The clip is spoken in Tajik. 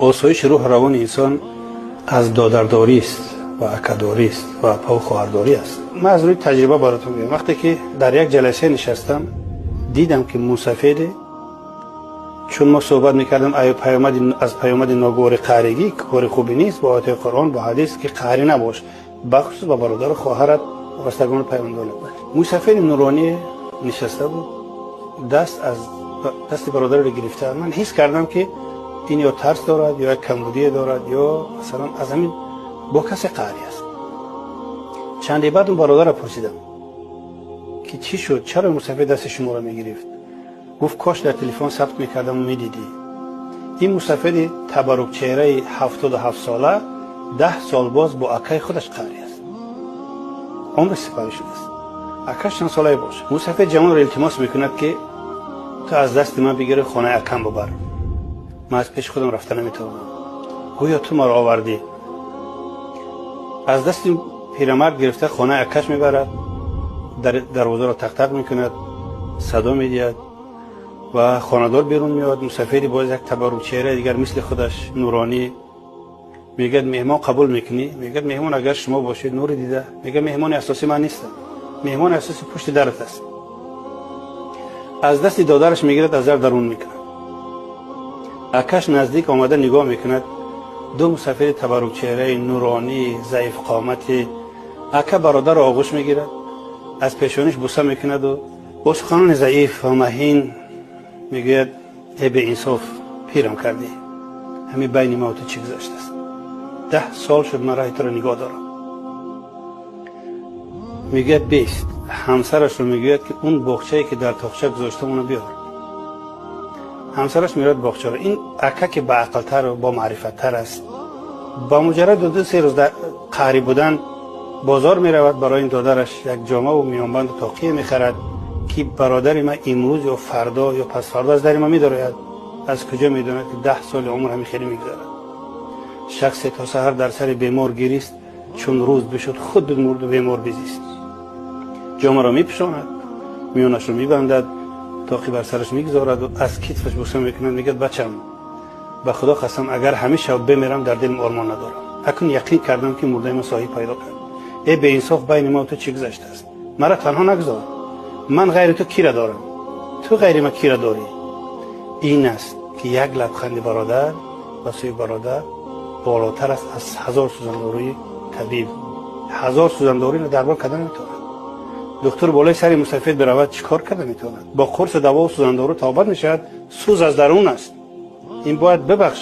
Осоиши рӯҳу равони инсон аз додардорист ва акадорист ва апаву хоҳардорӣ аст. Ман аз рӯи таҷриба баротон мегӯям. Вақте ки дар як ҷаласа нишастам, дидам, ки мусафеде, чун мо суҳбат мекардем аз паёмади ногувори қаҳригӣ, ки кори хубе нест, бо оятҳои Қуръон, бо ҳадис, ки қаҳрӣ набош, бахусус ба бародару хоҳарат, вобастагону пайвандонат. Мусафеди нуронӣ нишаста буд, даст аз дасти бародарро гирифта. Ман ҳис кардам, ки ин ё тарс дорад, ё як камбудие дорад, ё масалан аз ҳамин бо касе қаҳрӣ аст. Чанде баъд он бародарро пурсидам, ки чӣ шуд, чаро мусафед дасти шуморо мегирифт? Гуфт: «Кош дар телефон сабт мекардаму медидӣ. Ин мусафеди табаррукчеҳраи 77сола 10 сол боз бо акаи худаш қаҳрӣ аст. Умри сипарӣ шудааст, акаш чанд солае бошад. Мусафед ҷавонро илтимос мекунад, ки ту аз дасти ман бигири, хонаи акам бубар, ман аз пеши худам рафта наметавонам, гӯё ту маро овардӣ». Аз дасти пирамард гирифта, хонаи акаш мебарад, дарвозаро тақтақ мекунад, садо медиҳад ва хонадор берун меояд. Мусафеди боз як табаррукчеҳраи дигар, мисли худаш нуронӣ, мегӯяд: «Меҳмон қабул мекунӣ?» Мегӯяд: «Меҳмон агар шумо бошед, нури дида». Мегӯяд: «Меҳмони асосӣ ман нестам, меҳмони асосӣ пушти дарат аст». Аз дасти додараш мегирад, аз дар дарун мекунад. Акаш наздик омада нигоҳ мекунад: ду мусафири табаррукчеҳраи нуронӣ, заифқомати. Ака бародарро оғӯш мегирад, аз пешониш буса мекунаду бо суханони заиф ва маҳин мегӯяд: «Э беинсоф, пирам кардӣ. Ҳамин байни ма ту чӣ гузаштааст? 10 сол шуд, ман раҳи туро нигоҳ дорам». Мегӯяд: «Бест». Ҳамсарашро мегӯяд, ки он боғчае, ки дар тоқча гузоштам, оно биёр. Ҳамсараш меравад боғчаро. Ин ака, ки баақлтару бомаърифаттар аст, ба муҷарраду 2-3 рӯз қаҳрӣ будан бозор меравад, барои ин додараш як ҷомаву миёнбанду тоқия мехарад, ки бародари ман имрӯз ё фардо ё пасфардо аз дари ма медарояд. Аз куҷо медонад, ки 10 соли умр ҳамин хеле мегузарад? Шахсе то саҳар дар сари бемор гирист, чун рӯз бишуд, худ мурду бемор безист. Ҷомаро мепӯшонад, миёнашро мебандад, тоқӣ бар сараш мегузораду аз китфаш буса мекунад. Мегӯяд: «Бачам, ба Худо қасам, агар ҳамин шаб бемерам, дар дилам ормон надорам. Акун яқин кардам, ки мурдаи ман соҳиб пайдо кард. Э беинсоф, байни ма ту чӣ гузаштааст? Маро танҳо нагузор. Ман ғайри ту кира дорам? Ту ғайри ман кира дорӣ?» Ин аст, ки як лабханди бародар ба сӯи бародар болотар аст аз ҳазор сӯзандорӯи табиб. Ҳазор сӯзандорӯ дармон карда наметавонад. Духтур болои сари мусафед биравад, чӣ кор карда метавонад? Бо қурси давову сӯзандору табобат мешавад? Сӯз аз дарун аст, ин бояд бибахшад.